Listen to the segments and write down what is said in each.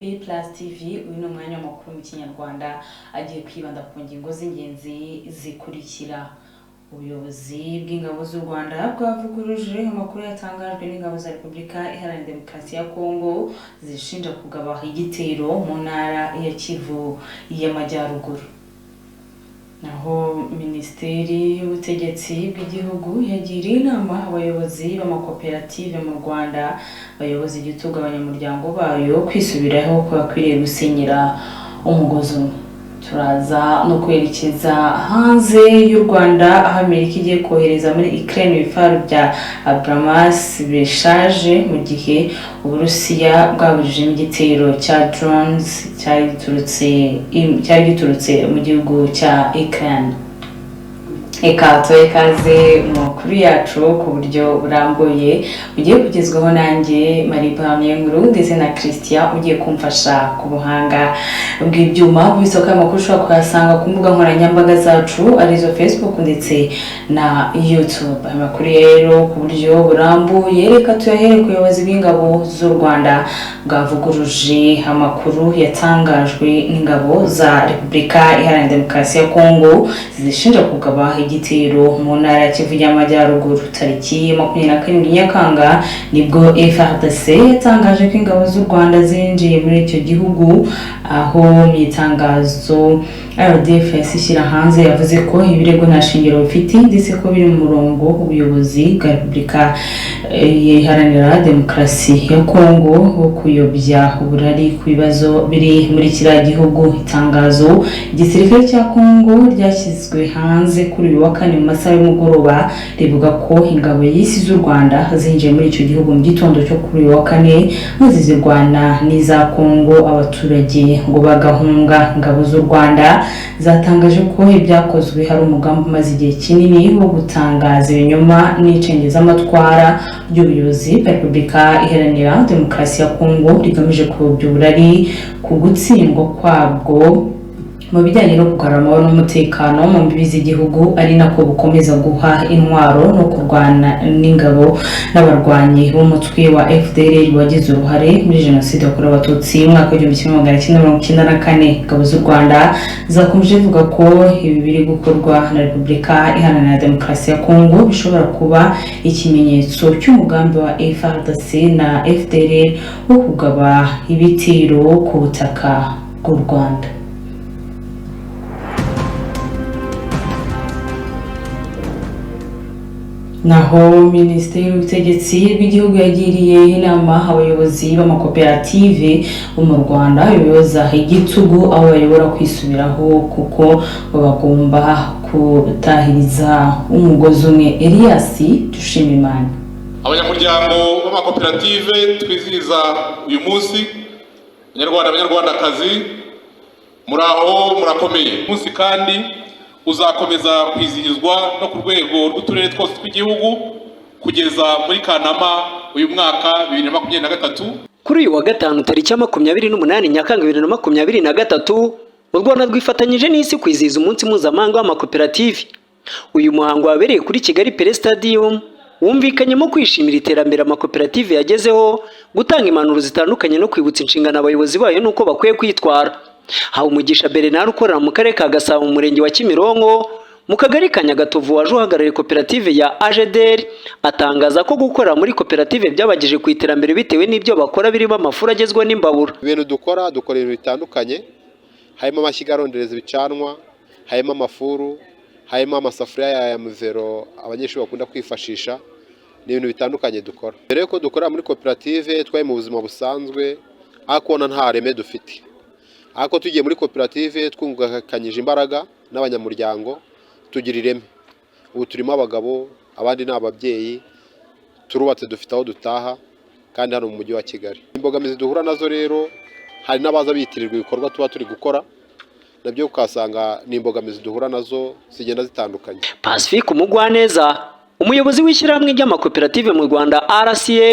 B Plus TV. Uyu ni umwanya w'amakuru mu Kinyarwanda agiye kwibanda ku ngingo z'ingenzi zikurikira: Ubuyobozi bw'ingabo z'u Rwanda bwavuguruje amakuru yatangajwe n'ingabo za Repubulika Iharanira Demokarasi ya Kongo zishinja kugaba igitero mu ntara ya Kivu y'Amajyaruguru. Naho Minisiteri y'Ubutegetsi bw'Igihugu yagiriye inama abayobozi b'amakoperative mu Rwanda bayoboza igitugu abanyamuryango bayo kwisubiraho ko bakwiriye gusenyera umugozi umwe. Turaza no kwerekeza hanze y'u Rwanda, aho Amerika igiye kohereza muri Ukraine ibifaru bya Abrams bishaje, mu gihe Uburusiya bwaburijemo igitero cya drones cyari giturutse mu gihugu cya Ukraine. Reka tubahe ikaze mu makuru yacu ku buryo burambuye, bugiye kugezwaho nanjye Marie Nkuru ndetse na Christian ugiye kumfasha ku buhanga bw'ibyuma. Ku isoko y'amakuru ushobora kuyasanga ku mbuga nkoranyambaga zacu, arizo Facebook ndetse na YouTube. Aya makuru rero ku buryo burambuye reka tuyahere ku buyobozi bw'ingabo z'u Rwanda bwavuguruje amakuru yatangajwe n'ingabo za Repubulika Iharanira Demokarasi ya Kongo zishinja kugaba igitero mu ntara ya Kivu y'Amajyaruguru. Tariki 27 Nyakanga nibwo FARDC yatangaje ko ingabo z'u Rwanda zinjiye muri icyo gihugu, aho mu itangazo RDF ishyira hanze yavuze ko ibirego nta shingiro bifite, ndetse ko biri mu murongo ubuyobozi bwa Repubulika Iharanira Demokarasi ya Kongo wo kuyobya uburari ku bibazo biri muri kiriya gihugu. Itangazo igisirikare cya Kongo ryashyizwe hanze kuri uyu wa kane mu masaha y'umugoroba rivuga ko ingabo y'isi z'u Rwanda zinjiye muri icyo gihugu mu gitondo cyo kuri uyu wa kane, maze zirwana n'iza Kongo, abaturage ngo bagahunga. Ingabo z'u Rwanda zatangaje ko ibyakozwe hari umugambi umaze igihe kinini wo gutangaza ibinyoma n'icengezamatwara ry'ubuyobozi bwa Repubulika Iharanira Demokarasi ya Kongo rigamije kuyobya uburari ku gutsindwa kwabwo mu bijyanye no kugarura amahoro n'umutekano mu mbibi z'igihugu, ari nako bukomeza guha intwaro no kurwana n'ingabo n'abarwanyi b'umutwe wa FDLR wagize uruhare muri Jenoside yakorewe Abatutsi mu mwaka w'1994. Ingabo z'u Rwanda zakomeje zivuga ko ibi biri gukorwa na Repubulika Iharanira Demokarasi ya Kongo bishobora kuba ikimenyetso cy'umugambi wa FARDC na FDLR wo kugaba ibitero ku butaka bw'u Rwanda. Naho Minisiteri y'Ubutegetsi bw'Igihugu yagiriye inama abayobozi b'amakoperative bo mu Rwanda biyoboza igitugu aho bayobora kwisubiraho, kuko bagomba gutahiriza umugozi umwe. Elias Dushimimana. Abanyamuryango b'amakoperative twizihiza uyu munsi, Abanyarwanda, Abanyarwandakazi, muri aho murakomeye. Umunsi kandi uzakomeza kwizihizwa no ku rwego rw'uturere twose tw'igihugu kugeza muri Kanama uyu mwaka 2023. Kuri uyu wa gatanu, tariki ya 28 Nyakanga 2023, u Rwanda rwifatanyije n'isi kwizihiza umunsi mpuzamahanga w'amakoperative. Uyu muhango wabereye kuri Kigali Pele Stadium wumvikanyemo kwishimira iterambere amakoperative yagezeho, gutanga impanuro zitandukanye no kwibutsa inshingano abayobozi bayo n'uko bakwiye kwitwara. Habumugisha Bernard, ukorera mu karere ka Gasabo, mu murenge wa Kimironko, mu kagari ka Nyagatovu, waje uhagarariye koperative ya AJDR, atangaza ko gukorera muri koperative byabagejeje ku iterambere bitewe n'ibyo bakora birimo amafuru agezweho n'imbabura. Ibintu dukora, dukora ibintu bitandukanye, harimo amashyiga arondereza ibicanwa, harimo amafuru, harimo amasafuriya ya muvero abanyeshuri bakunda kwifashisha. Ni ibintu bitandukanye dukora. Mbere yuko dukorera muri koperative twari mu buzima busanzwe, ariko ubona nta reme dufite. Ariko tugiye muri koperative twungukanyije imbaraga n'abanyamuryango, tugira ireme. Ubu turimo abagabo, abandi ni ababyeyi, turubatse, dufite aho dutaha kandi hano mu mujyi wa Kigali. Imbogamizi duhura nazo rero, hari n'abaza bitirirwa ibikorwa tuba turi gukora. Nabyo ukasanga ni imbogamizi duhura nazo zigenda zitandukanye. Pacifique Umugwaneza, umuyobozi w'ishyirahamwe ry'amakoperative mu Rwanda RCA,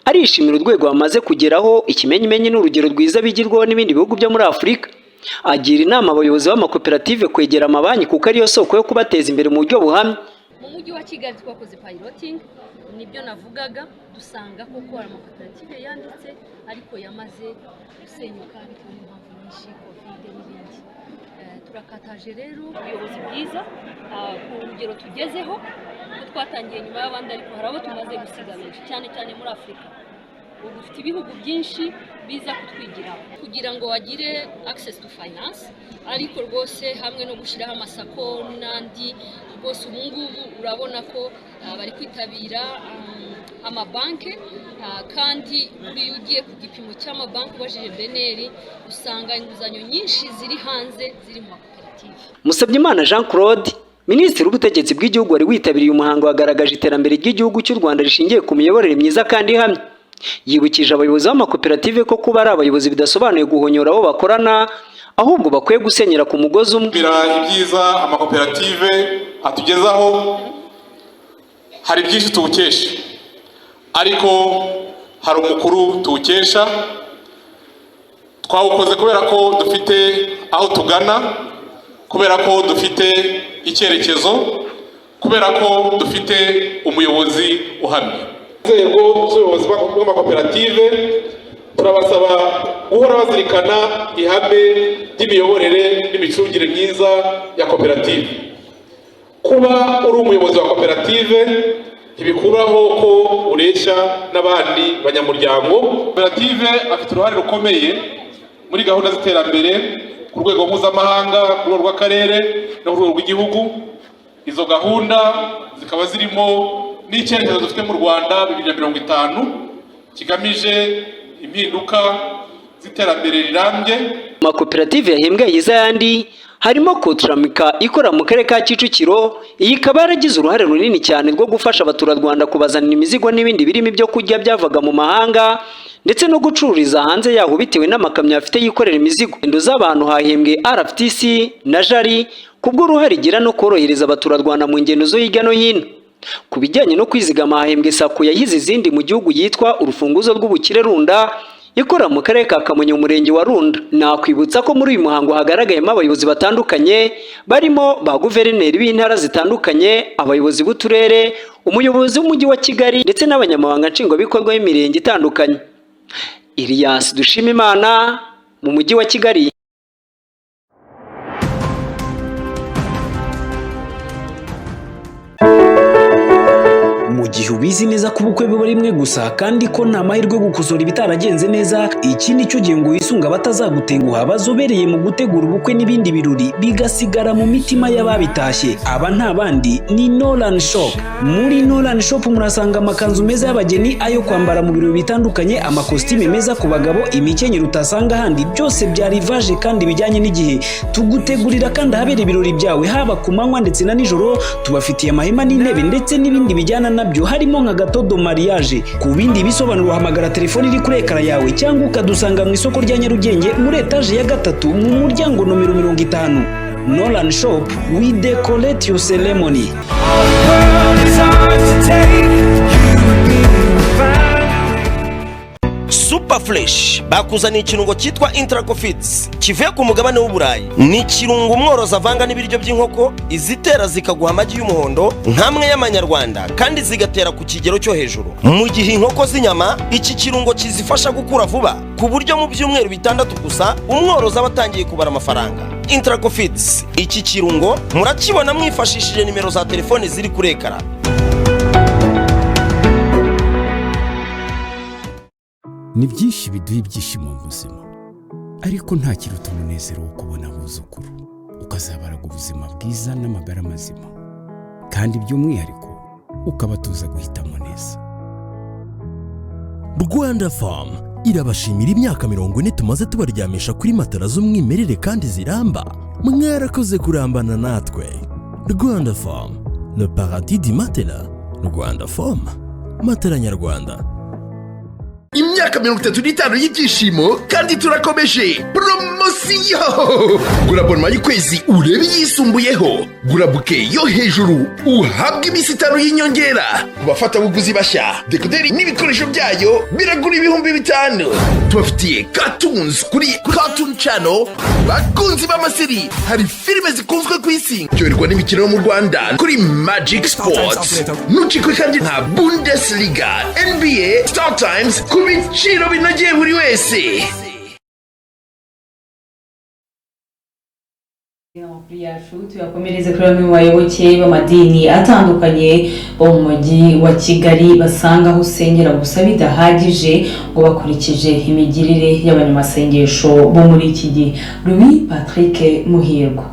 arishimira urwego bamaze kugeraho. Ikimenyimenyi ni urugero rwiza bigirwaho n'ibindi bihugu byo muri Afurika. Agira inama abayobozi b'amakoperative kwegera amabanki, kuko ariyo soko yo kubateza imbere mu buryo buhamye. Mu mujyi wa Kigali twakoze piloting, nibyo navugaga, dusanga koko hari amakoperative yanditse ariko yamaze gusenyuka bitewe n'impamvu nyinshi, COVID n'ibindi. Turakataje rero ubuyobozi bwiza ku rugero tugezeho, ko twatangiye nyuma y'abandi, ariko hari abo tumaze gusiga benshi, cyane cyane muri Afurika. Ubu dufite ibihugu byinshi biza kutwigiraho kugira ngo bagire access to finance. Ariko rwose hamwe no gushyiraho ama SACCO n'andi, rwose ubu ngubu urabona ko bari kwitabira amabanki. Kandi buriya ugiye ku gipimo cy'amabanki, ubajije BNR, usanga inguzanyo nyinshi ziri hanze ziri mu makoperative. Musabyimana Jean Claude, Minisitiri w'Ubutegetsi bw'Igihugu wari witabiriye umuhango, wagaragaje iterambere ry'igihugu cy'u Rwanda rishingiye ku miyoborere myiza kandi ihamye. Yibukije abayobozi b'amakoperative ko kuba ari abayobozi bidasobanuye guhonyora abo bakorana, ahubwo bakwiye gusenyera ku mugozi umwe. Bira ibyiza amakoperative atugezaho, hari byinshi tuwukesha, ariko hari umukuru tuwukesha. Twawukoze kubera ko dufite aho tugana, kubera ko dufite icyerekezo, kubera ko dufite umuyobozi uhamye. Inzego z'ubuyobozi bw'amakoperative turabasaba guhora bazirikana ihame ry'imiyoborere n'imicungire myiza ya koperative. Kuba uri umuyobozi wa koperative ntibikuraho ko ureshya n'abandi banyamuryango. Koperative afite uruhare rukomeye muri gahunda z'iterambere ku rwego mpuzamahanga, ku rwego rw'akarere no ku rwego rw'igihugu. Izo gahunda zikaba zirimo n'icyerekezo dufite mu Rwanda 2050, kigamije impinduka z'iterambere rirambye. Amakoperative yahembwe yahize ayandi harimo Kotramika ikorera mu karere ka Kicukiro. Iyi ikaba yaragize uruhare runini cyane rwo gufasha abaturarwanda kubazanira imizigo n'ibindi birimo ibyo kurya byavaga mu mahanga, ndetse no gucururiza hanze yaho bitewe n'amakamyo afite yikorera imizigo. Ingendo z'abantu hahembwe RTC na Jari kubw'uruhare igira no korohereza abaturarwanda mu ngendo zo hirya no hino. Ku bijyanye no kwizigama hahembwe SACCO yahize izindi mu gihugu yitwa Urufunguzo rw'Ubukire Runda, ikorera mu karere ka Kamonyi, mu murenge wa Runda. Nakwibutsa ko muri uyu muhango hagaragayemo abayobozi batandukanye, barimo ba guverineri b'intara zitandukanye, abayobozi b'uturere, umuyobozi w'umujyi wa Kigali, ndetse n'abanyamabanga nshingwabikorwa b'imirenge itandukanye. Ilias Dushimimana mu mujyi wa Kigali. Mu gihe ubizi neza ko ubukwe buba rimwe gusa, kandi ko nta mahirwe yo gukosora ibitaragenze neza, iki ni cyo gihe ngo wisunge abatazagutenguha, bazobereye mu gutegura ubukwe n'ibindi birori bigasigara mu mitima y'ababitashye. Aba nta bandi, ni Nolan Shop. Muri Nolan Shop murasanga amakanzu meza y'abageni, ayo kwambara mu birori bitandukanye, amakositime meza ku bagabo, imikenyero utasanga ahandi, byose bya rivage kandi bijyanye n'igihe. Tugutegurira kandi ahabera ibirori byawe, haba ku manywa ndetse na nijoro. Tubafitiye amahema n'intebe ndetse n'ibindi bijyana nabyo, harimo nka gâteau de mariage. Ku bindi bisobanuro uhamagara telefoni iri kuri écran yawe, cyangwa ukadusanga mu isoko rya Nyarugenge, muri etaje ya gatatu, mu muryango nomero 50. Nolan Shop, we decorate your ceremony. It's hard to take. You and me will find. Super Fresh bakuzaniye ikirungo cyitwa Intracofits kivuye ku mugabane w'Uburayi. Ni ikirungo umworozi avanga n'ibiryo by'inkoko, izitera zikaguha amagi y'umuhondo nk'amwe y'amanyarwanda, kandi zigatera ku kigero cyo hejuru. Mu gihe inkoko z'inyama, iki kirungo kizifasha gukura vuba, ku buryo mu byumweru 6 gusa umworozi aba atangiye kubara amafaranga. Intracofits, iki kirungo murakibona mwifashishije nimero za telefoni ziri kuri écran. Ni byinshi biduha ibyishimo mu buzima, ariko nta kiruta umunezero wo kubona abuzukuru, ukazabaraga ubuzima bwiza n'amagara mazima, kandi by'umwihariko ukabatoza guhitamo neza. Rwanda Foam irabashimira imyaka 40 tumaze tubaryamisha kuri matara z'umwimerere kandi ziramba. Mwarakoze kurambana natwe. Rwanda Foam, le paradis du matelas. Rwanda Foam, matara nyarwanda. Imyaka 35 y'ibyishimo kandi turakomeje. Poromosiyo: gura abonnement y'ukwezi urebe iyisumbuyeho, gura bouquet yo hejuru uhabwe iminsi 5 y'inyongera. Ku bafatabuguzi bashya, dekoderi n'ibikoresho byayo biragura 5000. Tubafitiye cartoons kuri Cartoon Channel. Bakunzi b'amaseri, hari filime zikunzwe ku isi. Ryoherwa n'imikino yo mu Rwanda kuri Magic Sports. Ntucikwe kandi nka Bundesliga, NBA, Star Times ku biciro binogeye buri wese. Amakuru yacu tuyakomereze kuri bamwe mu bayoboke b'amadini atandukanye bo mu mujyi wa Kigali basanga aho usengera gusa bidahagije, ngo bakurikije imigirire y'abanyamasengesho bo muri iki gihe. Louis Patrick Muhirwa.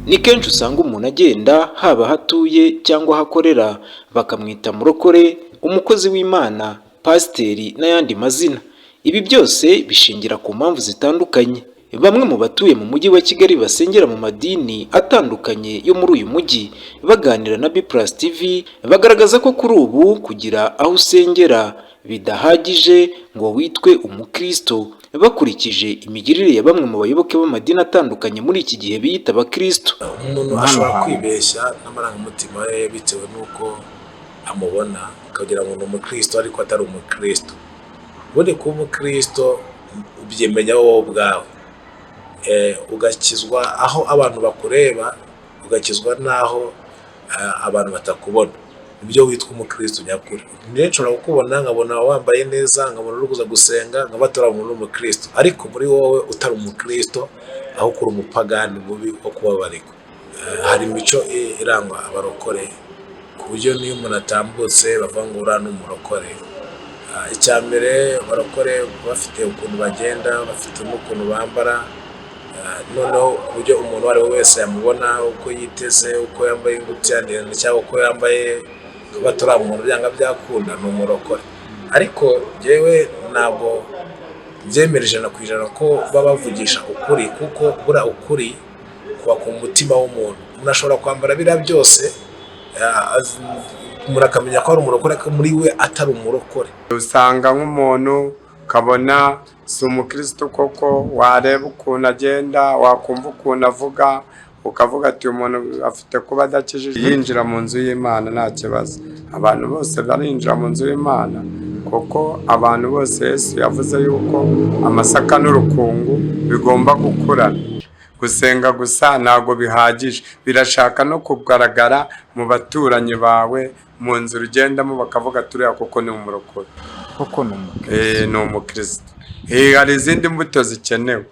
Ni kenshi usanga umuntu agenda, haba aho atuye cyangwa aho akorera, bakamwita murokore, umukozi w'Imana, pasiteri n'ayandi mazina. Ibi byose bishingira ku mpamvu zitandukanye. Bamwe mu batuye mu mujyi wa Kigali basengera mu madini atandukanye yo muri uyu mujyi, baganira na B Plus TV, bagaragaza ko kuri ubu kugira aho usengera bidahagije ngo witwe umukristo, bakurikije imigirire ya bamwe mu bayoboke b'amadini atandukanye muri iki gihe biyita abakristo. Umuntu ashobora kwibeshya n'amarangamutima ye bitewe n'uko amubona, akagira ngo ni umukristo ariko atari umukristo. Ubundi kuba umukristo ubyimenya wowe ubwawe, ugakizwa aho abantu bakureba, ugakizwa n'aho abantu batakubona, nibyo witwa umukristo nyakuri. Niyo nshobora kukubona nkabona wambaye neza, nkabona uri kuza gusenga, nkabatora umuntu umukristo, ariko muri wowe utari umukristo, aho ukura umupagani mubi wo kubabarikwa. Hari imico irangwa abarokore, ku buryo n'iyo umuntu atambutse bavuga ngo uriya ni umurokore. Icya mbere, abarokore bafite ukuntu bagenda, bafite n'ukuntu bambara, noneho ku buryo umuntu uwo ari we wese yamubona, uko yiteze, uko yambaye ingutiya ndende cyangwa uko yambaye, batura umuntu byanga byakunda ni umurokore. Ariko njyewe ntabwo byemera 100% ko baba bavugisha ukuri, kuko buriya ukuri kuba ku mutima w'umuntu. Umuntu ashobora kwambara biriya byose, umuntu akamenya ko ari umurokore, ariko muri we atari umurokore. Usanga nk'umuntu ukabona si umukristo koko, wareba ukuntu agenda, wakumva ukuntu avuga, ukavuga ati uyu muntu afite kuba adakijije. Yinjira mu nzu y'Imana nta kibazo, abantu bose barinjira mu nzu y'Imana, kuko abantu bose Yesu yavuze yuko amasaka n'urukungu bigomba gukurana. Gusenga gusa ntabwo bihagije, birashaka no kugaragara mu baturanyi bawe, mu nzira ugendamo, bakavuga turiya kuko ni umurokore, koko ni umukristo. Ni umukristo. Hari izindi mbuto zikenewe,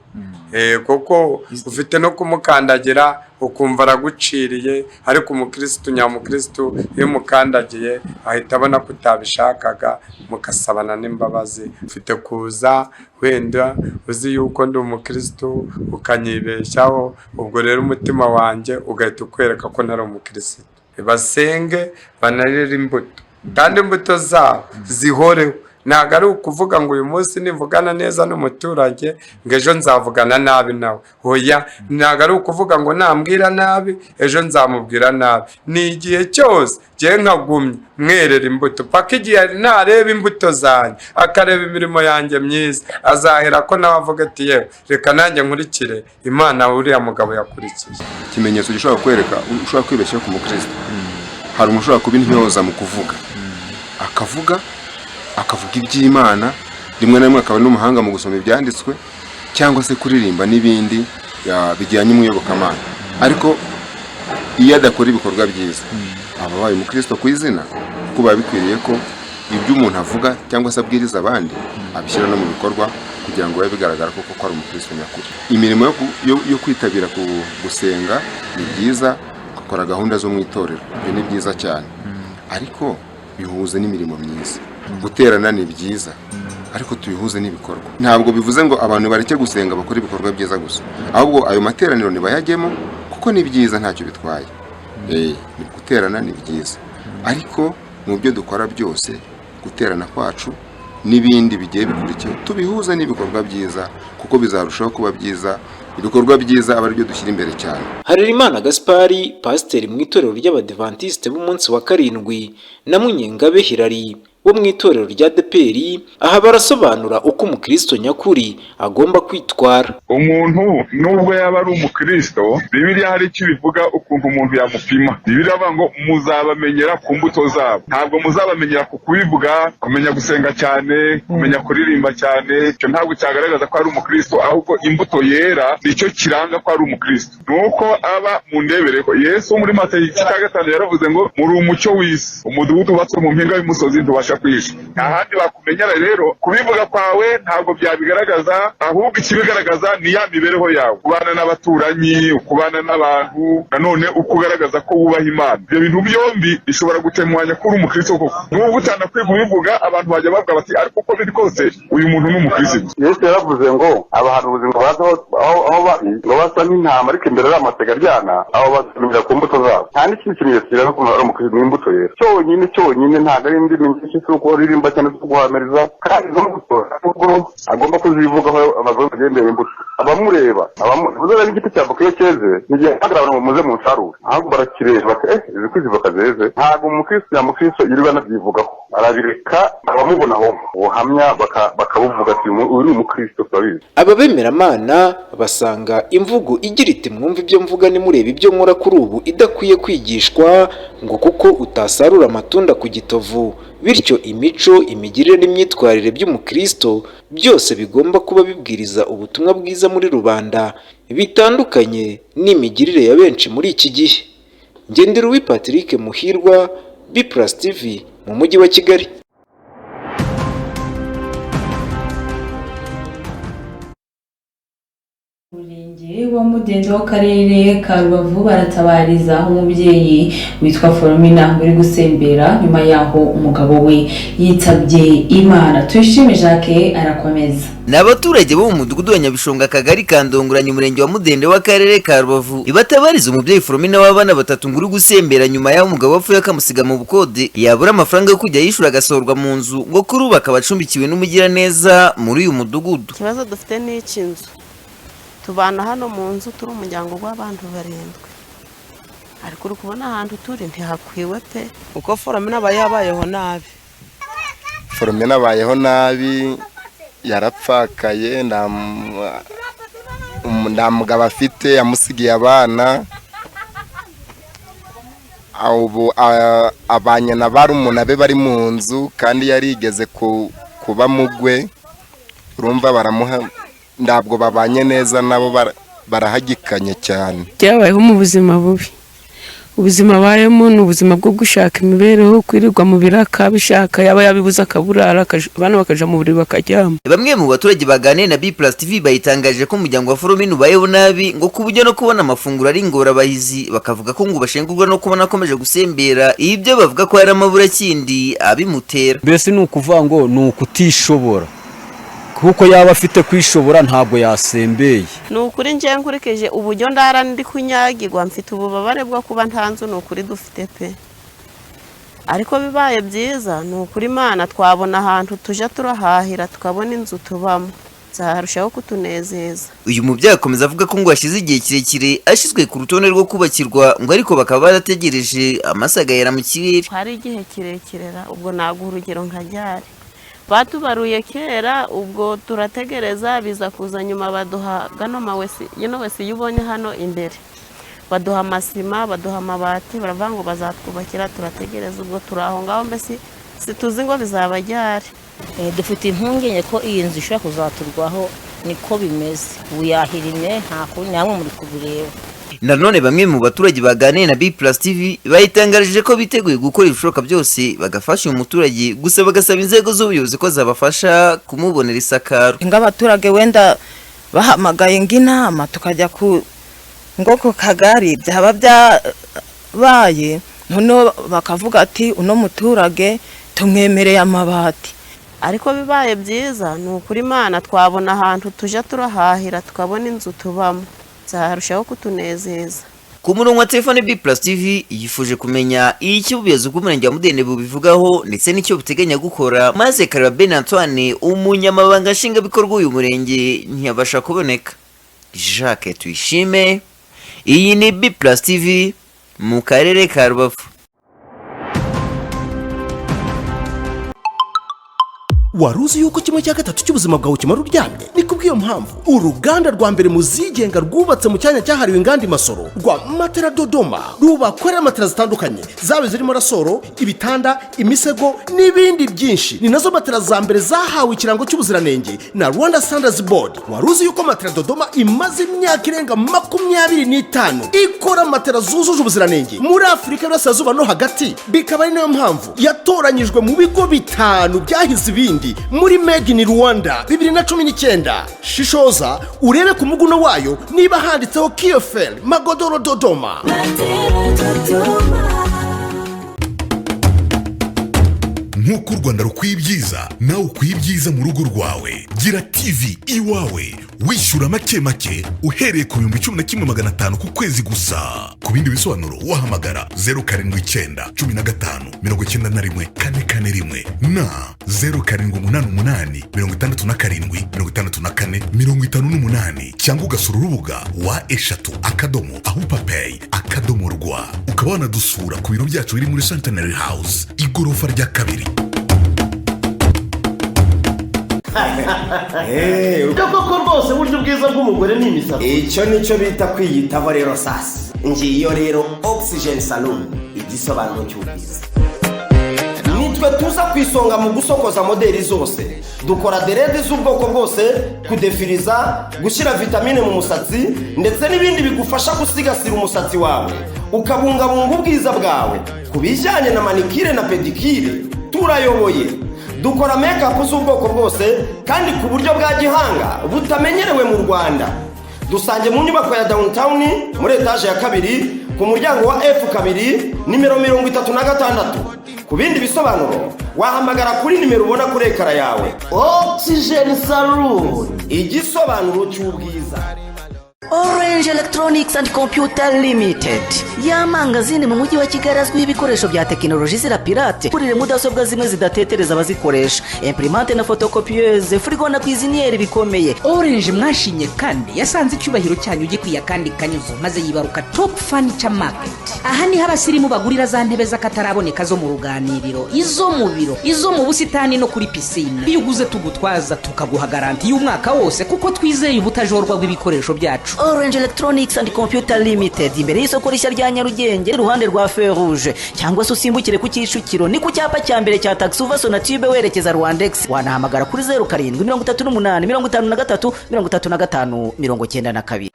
kuko ufite no kumukandagira ukumva araguciriye, ariko umukristo nyamukristo iyo umukandagiye ahita abona ko utabishakaga, mukasabana n'imbabazi. Ufite kuza wenda uzi yuko ndi umukristo ukanyibeshyaho, ubwo rero umutima wanjye ugahita ukwereka ko ntari umukristo. Basenge banarire imbuto, kandi imbuto zabo zihoreho. Ntabwo ari ukuvuga ngo uyu munsi nivugana neza n'umuturage ngo ejo nzavugana nabi nawe, hoya. Ntabwo ari ukuvuga ngo nambwira nabi ejo nzamubwira nabi. Ni igihe cyose ngiye nkagumya mwerera imbuto paka igihe nareba imbuto zanjye, akareba imirimo yanjye myiza, azahera ko nawe avuga ati yewe reka nanjye nkurikire Imana uriya mugabo yakurikiye. Ikimenyetso gishobora kwereka ushobora kwibeshya ku mukristo, hari umuntu ushobora kuba intyoza mu kuvuga, akavuga akavuga iby'Imana, rimwe na rimwe akaba n'umuhanga mu gusoma ibyanditswe cyangwa se kuririmba n'ibindi bijyanye n'iyobokamana, ariko iyo adakora ibikorwa byiza aba abaye umukristo ku izina, kuko biba bikwiriye ko ibyo umuntu avuga cyangwa se abwiriza abandi abishyira no mu bikorwa kugira ngo bibe bigaragara koko ko ari umukristo nyakuri. Imirimo yo kwitabira gusenga ni byiza, gukora gahunda zo mu itorero ibyo ni byiza cyane, ariko bihuze n'imirimo myiza. Guterana ni byiza, ariko tubihuze n'ibikorwa. Ntabwo bivuze ngo abantu bareke gusenga bakore ibikorwa byiza gusa, ahubwo ayo materaniro ntibayajyemo kuko ni byiza, ntacyo bitwaye. Ni guterana ni byiza, ariko mu byo dukora byose, guterana kwacu n'ibindi bigiye bikurikiyeho tubihuze n'ibikorwa byiza, kuko bizarushaho kuba byiza. Ibikorwa byiza aba aribyo dushyira imbere cyane. Harerimana Gaspari, pasiteri mu itorero ry'Abadivantisite b'umunsi wa karindwi, na Munyengabe Hilary, wo mu itorero rya ADEPR. Aha barasobanura uko umukristo nyakuri agomba kwitwara. Umuntu nubwo yaba ari umukristo, Bibiliya hari icyo ibivuga ukuntu umuntu yamupima. Bibiliya avuga ngo muzabamenyera ku mbuto zabo. Ntabwo muzabamenyera ku kubivuga, kumenya gusenga cyane, kumenya kuririmba cyane. Icyo ntabwo cyagaragaza ko ari umukristo, ahubwo imbuto yera nicyo kiranga ko ari umukristo. Ni uko aba mu ndebereko. Yesu muri Matayo igice cya 5 yaravuze ngo muri umucyo w'isi, umudugudu wubatse mu mpinga y'umusozi ntubasha kwihisha. Nta handi bakumenyera rero, kubivuga kwawe ntabwo byabigaragaza, ahubwo ikibigaragaza ni ya mibereho yawe, kubana n'abaturanyi, kubana n'abantu, nanone uko ugaragaza ko wubaha Imana. Ibyo bintu byombi bishobora gutemwanya ko uri umukristo koko. Nubwo utanakwiye kubivuga, abantu bajya bavuga bati ariko uko biri kose uyu muntu ni umukristo. Yesu yaravuze ngo abahanuzi ngo baze aho bari ngo basa nk'intama ariko imbere ari amasega aryana, abo bazamenyera ku mbuto zabo. Nta n'ikindi kimenyetso kiranga ko umuntu ari umukristo, ni imbuto yera cyonyine cyonyine, ntabwo ari indimi nyinshi, si uko uririmba cyane, si uguhamiriza. Kandi izo mbuto nubwo agomba kuzivugaho abazungu agendeye imbuto abamureba uzareba igiti cya voka iyo cyeze n'igihe hagaragara ngo muze munsarure, ahubwo barakireba bati izi ko izi voka zeze. Ntabwo umukristo nyamukristo yirirwa anabyivugaho, arabireka abamubonaho ubuhamya bakabuvuga ati uyu ni umukristo turabizi. Ababemeramana basanga imvugo igira iti mwumve ibyo mvuga nimureba ibyo nkora kuri ubu idakwiye kwigishwa, ngo kuko utasarura amatunda ku gitovu, bityo imico, imigirire n'imyitwarire by'umukristo byose bigomba kuba bibwiriza ubutumwa bwiza muri rubanda, bitandukanye n'imigirire ya benshi muri iki gihe. Ngenderuwi Patrick Muhirwa, B Plus TV mu mujyi wa Kigali. Umurenge wa Mudende w'akarere ka Rubavu baratabariza umubyeyi witwa Foromina uri gusembera nyuma yaho umugabo we yitabye Imana. Tuyishime Jacques arakomeza. Ni abaturage bo mu mudugudu wa Nyabishonga, akagari ka Ndongoranye, umurenge wa Mudende w'akarere ka Rubavu, ibatabariza umubyeyi Foromina w'abana batatu ngo uri gusembera nyuma y'aho umugabo wapfuye akamusiga mu bukode, yabura amafaranga yo kujya yishyura agasohorwa mu nzu, ngo kuri ubu akaba acumbikiwe n'umugiraneza muri uyu mudugudu. Ikibazo dufite ni icy'inzu. Tubana hano mu nzu turi umuryango w'abantu 7, ariko uri kubona ahantu turi ntihakwiwe pe. Uko Foromina aba yabayeho nabi, Foromina abayeho nabi, yarapfakaye, nta mugabo afite, yamusigiye abana. Ubu abanye na barumuna be bari mu nzu, kandi yarigeze kuba mugwe, urumva baramuha, ntabwo babanye neza nabo, barahagikanye cyane. Byabayeho mu buzima bubi, ubuzima barimo ni ubuzima bwo gushaka imibereho, kwirirwa mu biraka bishaka, yaba yabibuze akaburara, abana bakaja mu buriri bakaryama. Bamwe mu baturage baganiriye na B Plus TV bayitangaje ko umuryango wa Foromina ubayeho nabi, ngo ku buryo no kubona amafunguro ari ingorabahizi, bakavuga ko ngo bashengurwa no kubona akomeje gusembera, ibyo bavuga ko ari amaburakindi abimutera. Mbese ni ukuvuga ngo ni ukutishobora, kuko yaba afite kwishobora ntabwo yasembeye. Ni ukuri nje nkurikije uburyo ndara ndi kunyagirwa, mfite ububabare bwo kuba nta nzu, ni ukuri dufite pe. Ariko bibaye byiza ni ukuri Imana twabona ahantu tujya turahahira, tukabona inzu tubamo, byarushaho kutunezeza. Uyu mubyeyi akomeza avuga ko ngo hashize igihe kirekire ashyizwe ku rutonde rwo kubakirwa, ngo ariko bakaba barategereje amasagayera mu kirere. Hari igihe kirekire, ubwo naguha urugero nka ryari batubaruye kera, ubwo turategereza biza kuza nyuma baduha gano mawesi, yino wesi yubonye hano imbere, baduha amasima, baduha amabati, baravuga ngo bazatwubakira, turategereza, ubwo turaho ngaho mbese situzi ngo bizaba ryari. Dufite impungenge ko iyi nzu ishobora kuzaturwaho, niko bimeze, ubu yahirimye nta kundi, namwe muri kubireba. Nanone bamwe mu baturage baganiriye na B Plus TV bayitangarije ko biteguye gukora ibishoboka byose bagafasha uyu muturage, gusa bagasaba inzego z'ubuyobozi ko zabafasha kumubonera isakaro. Nk'abaturage wenda bahamagaye ng'inama tukajya ku ngo ku kagari, byaba byabaye noneho bakavuga ati uno muturage tumwemereye amabati. Ariko bibaye byiza ni ukuri Imana twabona ahantu tujya turahahira, tukabona inzu tubamo, byarushaho kutunezeza. Ku murongo wa telefone B Plus TV yifuje kumenya icyo ubuyobozi bw'umurenge wa Mudende bubivugaho ndetse n'icyo buteganya gukora, maze Kareba Ben Antoine umunyamabanga nshingwabikorwa w'uyu murenge ntiyabasha kuboneka. Jacques Tuyishime, iyi ni B Plus TV mu karere ka Rubavu. Wari uzi yuko 1/3 cy'ubuzima bwawe kimara uryamye? Ni kubw'iyo mpamvu uruganda rwa mbere mu zigenga rwubatse mu cyanya cyahariwe inganda i Masoro, rwa Matera Dodoma, rubakorera matera zitandukanye, zaba zirimo ressort, ibitanda, imisego n'ibindi byinshi. Ni nazo matera za mbere zahawe ikirango cy'ubuziranenge na Rwanda Standards Board. Wari uzi yuko Matera Dodoma imaze imyaka irenga 25 ikora matera zujuje ubuziranenge muri Afurika y'Iburasirazuba no hagati, bikaba ari nayo mpamvu yatoranyijwe mu bigo bitanu byahize ibindi muri Made in Rwanda 2019? Shishoza urebe ku muguno wayo niba handitseho Kiyoferi Magodoro Dodoma. Nk'uko u Rwanda rukwiye ibyiza, nawe ukwiye ibyiza mu rugo rwawe. Gira TV iwawe, wishyura make make uhereye ku 11,500 ku kwezi gusa. Ku bindi bisobanuro wahamagara 079 15 91 441 na 0788 67 64 58, cyangwa ugasura urubuga www.ahupapeyi.rw, ukaba wanadusura ku biro byacu biri muri Centenary House, igorofa rya kabiri. Byo koko rwose, buryo ubwiza bw'umugore ni imisatsi. Icyo nicyo bita kwiyitaho. Rero sasa ngiyo rero Oxygen Salon, igisobanuro cy'ubwiza. Nitwe tuza ku isonga mu gusokoza modeli zose. Dukora dreads z'ubwoko bwose, kudefiriza, gushyira vitamine mu musatsi, ndetse n'ibindi bigufasha gusigasira umusatsi wawe ukabungabunga ubwiza bwawe. Ku bijyanye na manicure na pédicure turayoboye. Dukora make-up z'ubwoko bwose kandi ku buryo bwa gihanga butamenyerewe mu Rwanda. Dusange mu nyubako ya Downtown, muri etaje ya kabiri, ku muryango wa F2, nimero 36. Ku bindi bisobanuro wahamagara kuri nimero ubona kuri écran yawe. Oxygen Salon, igisobanuro cy'ubwiza. Orange Electronics and Computer Limited, ya mangazini mu mujyi wa Kigali azwiho ibikoresho bya tekinoloji zira pirate. Kurire mudasobwa zimwe zidatetereza abazikoresha, imprimante na photocopieuse, frigo na cuisinière bikomeye. Orange mwashimye kandi yasanze icyubahiro cyanyu gikwiye akandi kanyuzo, maze yibaruka Top Furniture Market. Aha niho abasirimu bagurira za ntebe z'akataraboneka zo mu ruganiriro, izo mu biro, izo mu busitani no kuri pisine. Iyo uguze tugutwaza, tukaguha garantie y'umwaka wose, kuko twizeye ubutajorwa bw'ibikoresho byacu. Orange Electronics and Computer Limited, imbere y'isoko rishya rya Nyarugenge, iruhande rwa Feu Rouge, cyangwa se usimbukire ku Kicukiro, ni ku cyapa cya mbere cya taxi uva Sonatube werekeza Rwandex. Wanahamagara kuri 0738533592.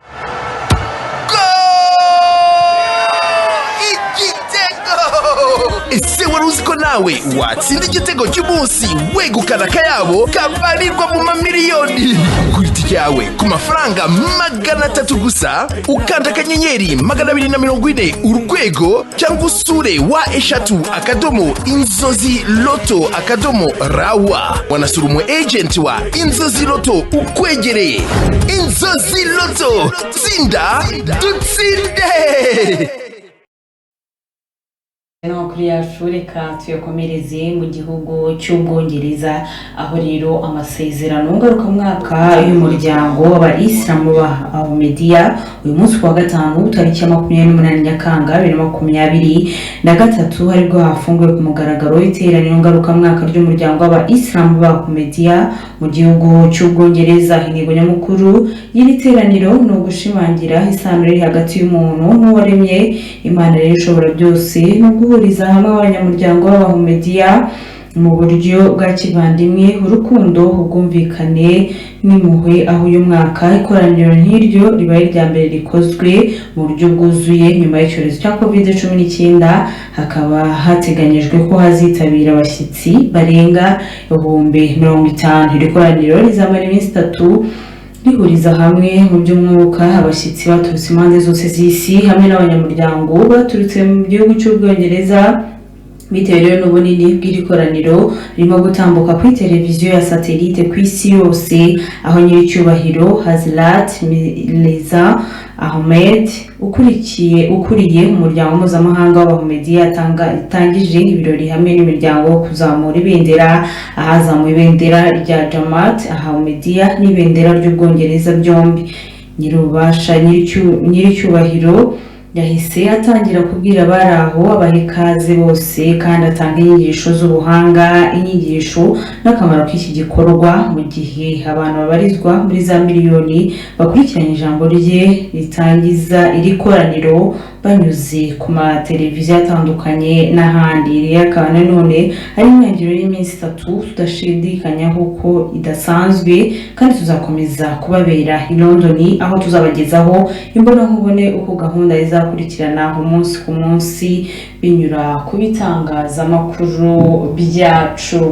Igitego! Ese wari uzi ko nawe watsinda igitego cy'umunsi, wegukana akayabo kabarirwa mu mamiliyoni? Gura itike yawe ku mafaranga 300 gusa, ukanda *240# cyangwa usure www.inzoziloto.rw. Wanasura umu agent wa Inzozi Loto ukwegereye. Inzozi Loto, tsinda dutsinde! Amakuru yacu reka tuyakomereze mu gihugu cy'Ubwongereza, aho rero amasezerano ngarukamwaka y'umuryango w'Abayisilamu ba Ahmadiyya uyu munsi ku wa gatanu tariki ya 28 Nyakanga 2023 aribwo hafunguwe ku mugaragaro iteraniro ngarukamwaka ry'umuryango w'Abayisilamu ba Ahmadiyya mu gihugu cy'Ubwongereza. Intego nyamukuru y'iri teraniro ni ugushimangira isano iri hagati y'umuntu n'uwaremye, Imana rero ishobora byose, no guhuriza hamwe abanyamuryango b'Abahumediya mu buryo bwa kivandimwe, urukundo, ubwumvikane n'impuhwe, aho uyu mwaka ikoraniro nk'iryo ribaye irya mbere rikozwe mu buryo bwuzuye nyuma y'icyorezo cya COVID-19. Hakaba hateganyijwe ko hazitabira abashyitsi barenga 50,000. Iri koraniro rizamara iminsi 3, rihuriza hamwe mu by'umwuka abashyitsi baturutse impande zose z'isi hamwe n'abanyamuryango baturutse mu gihugu cy'Ubwongereza. Bitewe rero n'ubunini bw'iri koraniro, ririmo gutambuka kuri televiziyo ya satellite ku isi yose, aho nyiricyubahiro Hazrat Mirza Ahmed ukurikiye ukuriye umuryango mpuzamahanga w'Abahumediya yatangije ibirori hamwe n'imiryango wo kuzamura ibendera, ahazamuwe ibendera rya Jamaat Ahmadiyya n'ibendera ry'Ubwongereza byombi. Nyirububasha nyiricyubahiro Yahise atangira kubwira abari aho abaha ikaze bose kandi atanga inyigisho z'ubuhanga, inyigisho n'akamaro k'iki gikorwa, mu gihe abantu babarizwa muri za miliyoni bakurikiranye ijambo rye ritangiza iri koraniro banyuze ku mateleviziyo atandukanye n'ahandi. Iri akaba nanone ari intangiriro y'iminsi itatu tudashidikanyaho ko idasanzwe, kandi tuzakomeza kubabera i London aho tuzabagezaho imbonankubone uko gahunda izakurikirana umunsi ku munsi binyura ku bitangazamakuru byacu.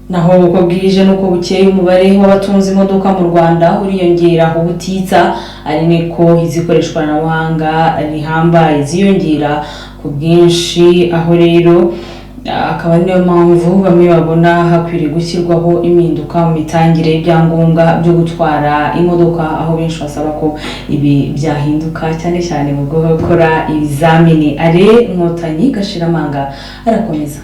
Naho uko bwije nuko bukeye umubare w'abatunze imodoka mu Rwanda uriyongera ubutitsa, ari niko izikoreshwa ikoranabuhanga rihambaye ziyongera ku bwinshi, aho rero akaba ari nayo mpamvu bamwe babona hakwiriye gushyirwaho impinduka mu mitangire y'ibyangombwa byo gutwara imodoka, aho benshi basaba ko ibi byahinduka cyane cyane mu gukora ibizamini. Are Nkotanyi Gashiramanga arakomeza.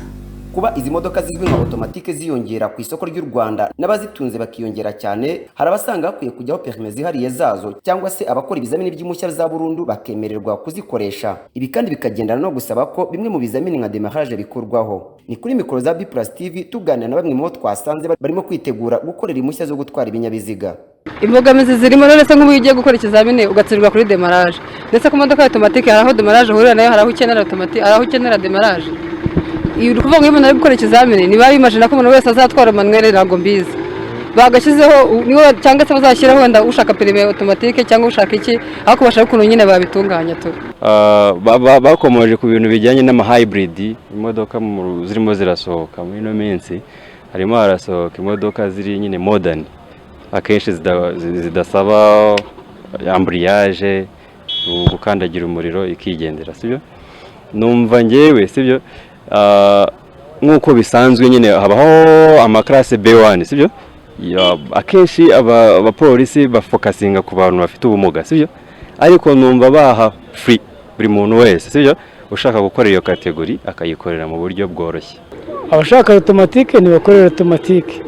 Kuba izi modoka zizwi nka automatique ziyongera ku isoko ry'u Rwanda n'abazitunze bakiyongera cyane, hari abasanga hakwiye kujyaho permis zihariye zazo cyangwa se abakora ibizamini by'impushya za burundu bakemererwa kuzikoresha. Ibi kandi bikagendana no gusaba ko bimwe mu bizamini nka démarrage bikurwaho. Ni kuri mikoro za B+ TV tuganira na bamwe mu bo twasanze barimo kwitegura gukorera impushya zo gutwara ibinyabiziga. Imbogamizi zirimo rero se nk'ubu ugiye gukora ikizamini ugatsindwa kuri démarrage, ndetse ku modoka automatique hari aho démarrage uhurira nayo, hari aho ukenera automatique, hari aho ukenera démarrage. Iyo uri kuvuga ngo iyo umuntu ari gukora ikizamini niba bimajina ko umuntu wese azatwara manuel, ntabwo mbizi bagashyizeho niwe cyangwa se bazashyiraho wenda ushaka permis automatique cyangwa ushaka iki, ariko bashaka ukuntu nyine babitunganya tu. Bakomoje ku bintu bijyanye n'ama hybrid, imodoka zirimo zirasohoka muri ino minsi, harimo harasohoka imodoka ziri nyine modern, akenshi zidasaba embrayage, gukandagira umuriro ikigendera, sibyo? Numva ngewe sibyo, nk'uko bisanzwe nyine habaho amakarase B1, sibyo? Akenshi abapolisi bafokasinga ku bantu bafite ubumuga, sibyo? Ariko numva baha free buri muntu wese, sibyo, ushaka gukora iyo kategori akayikorera mu buryo bworoshye. Abashaka automatique ntibakorera automatique,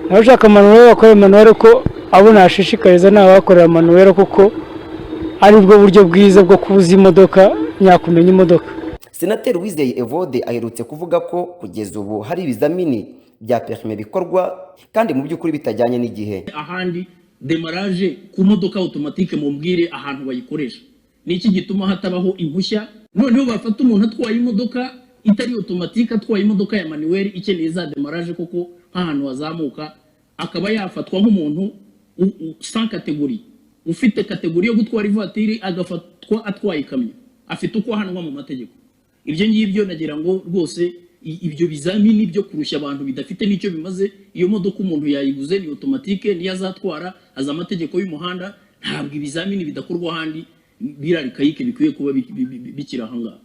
abashaka manuel bakorera manuel, ko abo nashishikariza ni abakorera manuel kuko ari bwo buryo bwiza bwo kubuza imodoka nyakumenya imodoka. Senateri Uwizeye Evode aherutse kuvuga ko kugeza ubu hari ibizamini bya permis bikorwa kandi mu by'ukuri bitajyanye n'igihe. Ahandi démarrage ku modoka automatique mumbwire ahantu bayikoresha, ni iki gituma hatabaho impushya? Noneho bafata umuntu atwaye imodoka itari automatique, atwaye imodoka ya manuel ikeneye za démarrage koko nk'ahantu hazamuka, akaba yafatwa nk'umuntu sans catégorie, ufite catégorie yo gutwara ivatiri agafatwa atwaye ikamyo, afite uko ahanwa mu mategeko. Ibyo ngibyo nagira ngo rwose ibyo bizamini byo kurushya abantu bidafite n'icyo bimaze. Iyo modoka umuntu yayiguze ni automatique, niyo azatwara, azi amategeko y'umuhanda, ntabwo ibizamini bidakorwa ahandi birarikayike bikwiye kuba bikiri aha ngaha.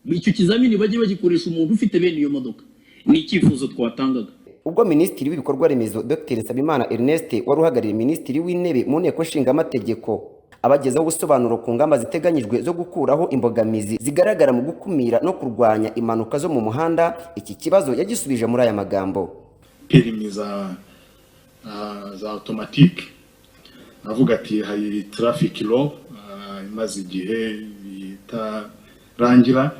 Icyo kizamini bajye bagikoresha umuntu ufite bene iyo modoka, ni icyifuzo twatangaga. Ubwo Minisitiri w'Ibikorwa Remezo Dr Nsabimana Ernest wari uhagarariye Minisitiri w'Intebe mu Nteko Nshingamategeko abagezaho ubusobanuro ku ngamba ziteganyijwe zo gukuraho imbogamizi zigaragara mu gukumira no kurwanya impanuka zo mu muhanda, iki kibazo yagisubije muri aya magambo. Permis za automatique, avuga ati hari traffic law imaze igihe itarangira,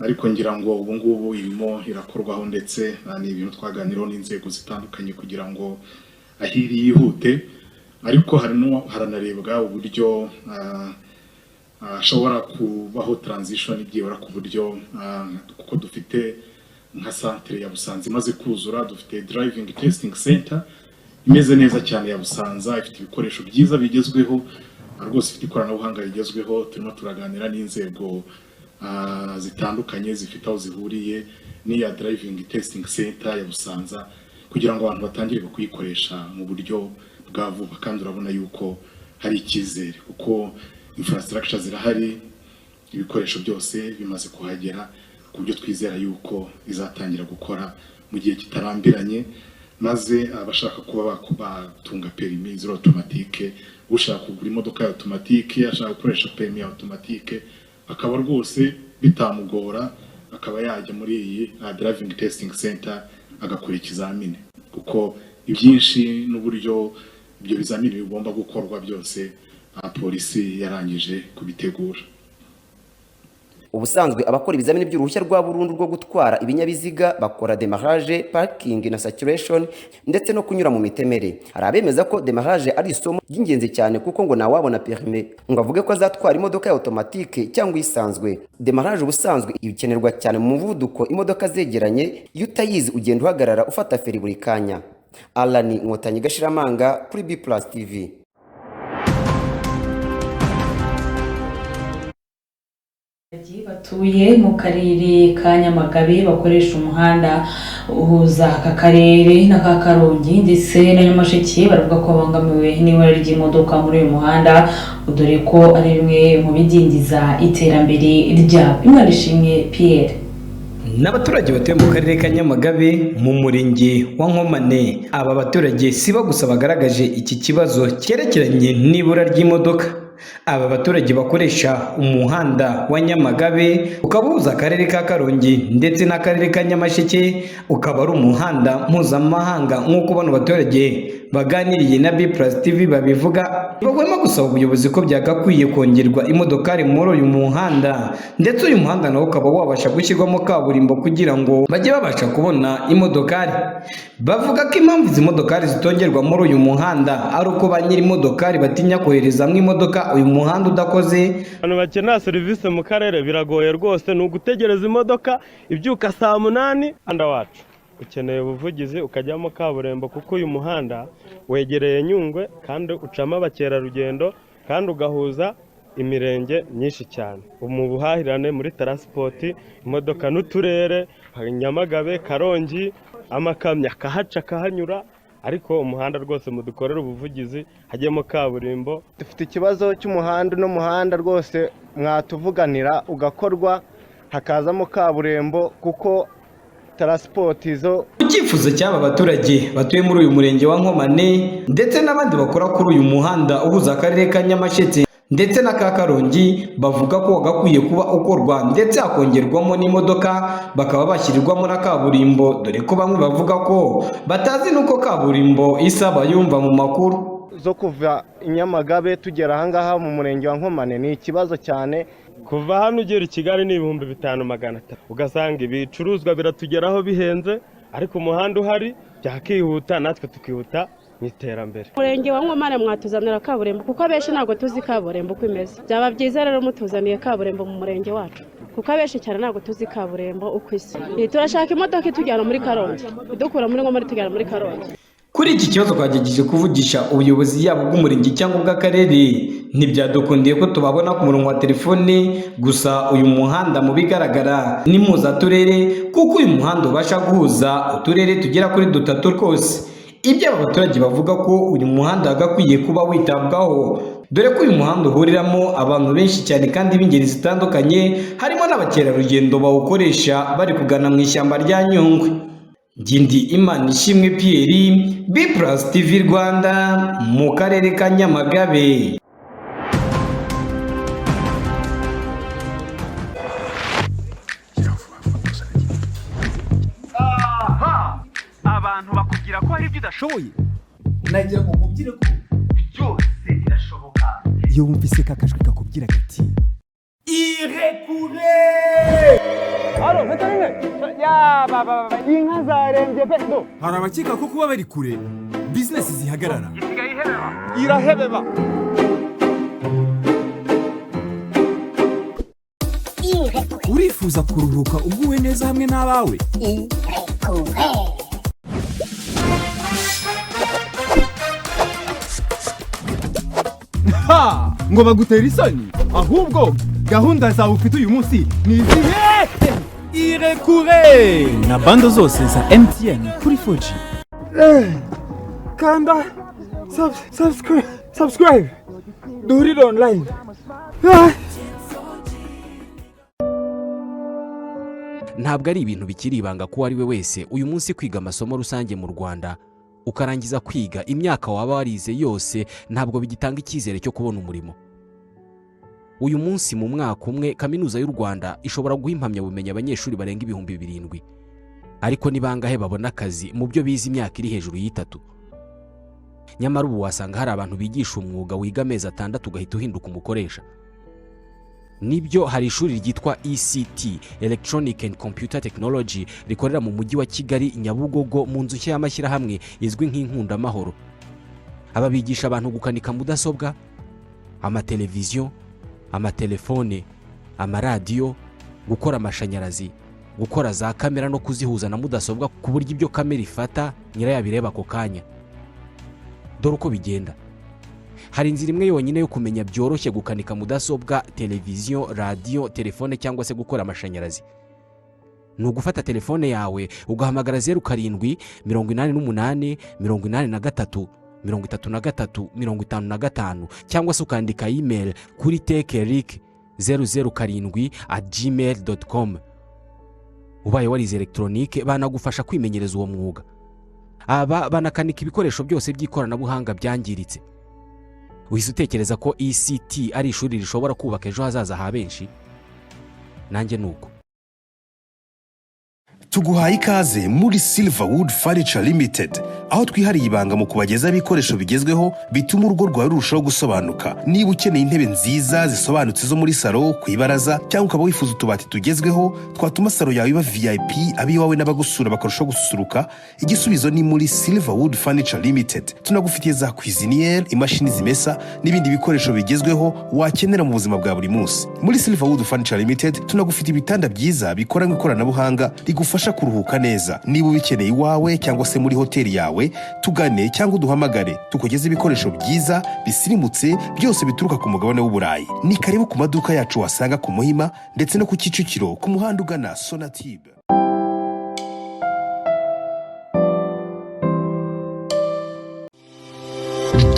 ariko ngira ngo ubu ngubu irimo irakorwaho, ndetse ni ibintu twaganiraho n'inzego zitandukanye kugira ngo ahiri yihute, ariko haranarebwa uburyo ashobora kubaho transition byibura ku buryo kuko dufite nka centre ya Busanza imaze kuzura, dufite driving testing center imeze neza cyane ya Busanza, ifite ibikoresho byiza bigezweho rwose, ifite ikoranabuhanga rigezweho. Turimo turaganira n'inzego zitandukanye zifite aho zihuriye n'iya driving testing center ya Busanza kugira ngo abantu batangire kuyikoresha mu buryo bwa vuba, kandi urabona yuko hari icyizere kuko infrastructure zirahari, ibikoresho byose bimaze kuhagera, ku buryo twizera yuko izatangira gukora mu gihe kitarambiranye, maze abashaka kuba batunga permis ziri automatique, ushaka kugura imodoka ya automatique, ashaka gukoresha permis ya automatique, akaba rwose bitamugora, akaba yajya muri iyi driving testing center agakora ikizamini, kuko Ibyinshi n'uburyo ibyo bizamini bigomba gukorwa byose polisi yarangije kubitegura. Ubusanzwe abakora ibizamini by'uruhushya rwa burundu rwo gutwara ibinyabiziga bakora démarrage, parking na circulation ndetse no kunyura mu mitemere. Hari abemeza ko démarrage ari isomo ry'ingenzi cyane, kuko ngo ntawabona permis ngo avuge ko azatwara imodoka ya automatique cyangwa isanzwe. Démarrage ubusanzwe ikenerwa cyane mu muvuduko imodoka zegeranye, iyo utayizi ugenda uhagarara ufata feri buri kanya. Alani Nkotanyi Gashiramanga kuri B Plus TV. Batuye mu karere ka Nyamagabe bakoresha umuhanda uhuza aka karere n'aka Karongi ndetse na Nyamasheke baravuga ko babangamiwe n'ibura ry'imodoka muri uyu muhanda, dore ko ari bimwe mu bidindiza iterambere ryabo. Imanishimwe Pierre. N'abaturage batuye mu karere ka Nyamagabe mu murenge wa Nkomane, aba baturage si bo gusa bagaragaje iki kibazo cyerekeranye n'ibura ry'imodoka. Aba baturage bakoresha umuhanda wa Nyamagabe ukaba uhuza akarere ka Karongi ndetse n'akarere ka Nyamasheke, ukaba ari umuhanda mpuzamahanga nk'uko bano baturage baganiriye na B Plus TV babivuga. Bagomba gusaba ubuyobozi ko byagakwiye kongerwa imodokari muri uyu muhanda, ndetse uyu muhanda nawo ukaba wabasha gushyirwamo kaburimbo kugira ngo bajye babasha kubona imodokari. Bavuga ko impamvu izi modokari zitongerwa muri uyu muhanda ari uko ba nyiri imodokari batinya koherezamo imodoka uyu muhanda udakoze. Abantu bakenera serivisi mu karere biragoye rwose, ni ugutegereza imodoka ibyuka saa 8. Umuhanda wacu ukeneye ubuvugizi ukajyamo kaburimbo, kuko uyu muhanda wegereye Nyungwe kandi ucamo abakerarugendo kandi ugahuza imirenge myinshi cyane mu buhahirane muri taransipoti, imodoka n'uturere Nyamagabe, Karongi, amakamyo akahaca akahanyura, ariko umuhanda rwose mudukorera ubuvugizi hajyemo kaburimbo. Dufite ikibazo cy'umuhanda, uno muhanda rwose mwatuvuganira ugakorwa hakazamo kaburimbo kuko taransipoti zo. Icyifuzo cy'aba baturage batuye muri uyu murenge wa Nkomane ndetse n'abandi bakora kuri uyu muhanda uhuza akarere ka Nyamasheke ndetse n'aka Karongi, bavuga ko wagakwiye kuba ukorwa ndetse hakongerwamo n'imodoka, bakaba bashyirirwamo na kaburimbo, dore ko bamwe bavuga ko batazi n'uko kaburimbo isa bayumva mu makuru. Zo kuva i Nyamagabe tugera ahangaha mu murenge wa Nkomane ni ikibazo cyane. Kuva hano ugera i Kigali ni 5300, ugasanga ibicuruzwa biratugeraho bihenze, ariko umuhanda uhari byakihuta natwe tukihuta mu iterambere. Umurenge wa Nkomane mwatuzanira kaburimbo kuko abenshi ntabwo tuzi kaburimbo uko imeze. Byaba byiza rero mutuzaniye kaburimbo mu murenge wacu kuko abenshi cyane ntabwo tuzi kaburimbo uko isa. Turashaka imodoka itujyana muri Karongi, idukura muri Nkomane itujyana muri Karongi. Kuri iki kibazo twagerageje kuvugisha ubuyobozi yabo bw'umurenge cyangwa bw'akarere, ntibyadukundiye ko tubabona ku murongo wa telefone. Gusa uyu muhanda mu bigaragara ni mpuzaturere, kuko uyu muhanda ubasha guhuza uturere tugera kuri 3 rwose. Ibyo aba baturage bavuga ko uyu muhanda wagakwiye kuba witabwaho, dore ko uyu muhanda uhuriramo abantu benshi cyane kandi b'ingeri zitandukanye, harimo n'abakerarugendo bawukoresha bari kugana mu ishyamba rya Nyungwe. Ngindi Imanishimwe Pierre, B Plus TV Rwanda, mu karere ka Nyamagabe. Aha, abantu bakubwira ko hari ibyo udashoboye, nagira ngo nkubwire ko byose birashoboka. Iyo wumvise ka kajwi kakubwira kati irekure. Halo, veterine. Ya baba inka zarembye pe. No. Hari abakeka ko kuba bari kure business zihagarara. Isigaye ihebeba. Irahebeba. Urifuza kuruhuka uguwe neza hamwe n'abawe? Ha! Ngo bagutera isoni, ahubwo gahunda zawe ufite uyu munsi ni izihe? Irekure na bando zose za MTN kuri 4G. Kanda subscribe duhurire online. Ntabwo ari ibintu bikiri ibanga ko ari we wese uyu munsi kwiga amasomo rusange mu Rwanda ukarangiza kwiga imyaka waba warize yose ntabwo bigitanga icyizere cyo kubona umurimo. Uyu munsi mu mwaka umwe Kaminuza y'u Rwanda ishobora guha impamyabumenyi abanyeshuri barenga 7,000, ariko ni bangahe babona akazi mu byo bize imyaka iri hejuru y'itatu? Nyamara ubu wasanga hari abantu bigisha umwuga wiga amezi 6 ugahita uhinduka umukoresha. Nibyo, hari ishuri ryitwa ECT, Electronic and Computer Technology, rikorera mu mujyi wa Kigali, Nyabugogo, mu nzu nshya y'amashyirahamwe izwi nk'Inkundamahoro. Aba bigisha abantu gukanika mudasobwa, amateleviziyo, amatelefone, amaradiyo, gukora amashanyarazi, gukora za kamera no kuzihuza na mudasobwa ku buryo ibyo kamera ifata nyirayo abireba ako kanya. Dore uko bigenda. Hari inzira imwe yonyine yo kumenya byoroshye gukanika mudasobwa, televiziyo, radiyo, telefone cyangwa se gukora amashanyarazi. Ni ugufata telefone yawe ugahamagara 07 88 83 33 55 cyangwa se ukandika email kuri tekerik007@gmail.com. Ubaye warize elegitoronike banagufasha kwimenyereza uwo mwuga. Aba banakanika ibikoresho byose by'ikoranabuhanga byangiritse. Uhise utekereza ko ECT ari ishuri rishobora kubaka ejo hazaza ha benshi? Nanjye nuko. Tuguhaye ikaze muri Silverwood Furniture Limited, aho twihariye ibanga mu kubagezaho ibikoresho bigezweho bituma urugo rwawe rurushaho gusobanuka. Niba ukeneye intebe nziza zisobanutse zo muri salo, ku ibaraza, cyangwa ukaba wifuza utubati tugezweho twatuma salo yawe iba VIP, ab'iwawe n'abagusura bakarushaho gususuruka, igisubizo ni muri Silverwood Furniture Limited. Tunagufitiye za cuisinière, imashini zimesa n'ibindi bikoresho bigezweho wakenera mu buzima bwa buri munsi. Muri Silverwood Furniture Limited tunagufitiye ibitanda byiza bikoranywe ikoranabuhanga rigufasha kuruhuka neza. Niba ubikeneye iwawe cyangwa se muri hoteli yawe, tugane cyangwa uduhamagare tukugeze ibikoresho byiza bisirimutse byose bituruka ku mugabane w'Uburayi. Ni karibu ku maduka yacu wasanga ku Muhima ndetse no ku Kicukiro ku muhanda ugana Sonatube.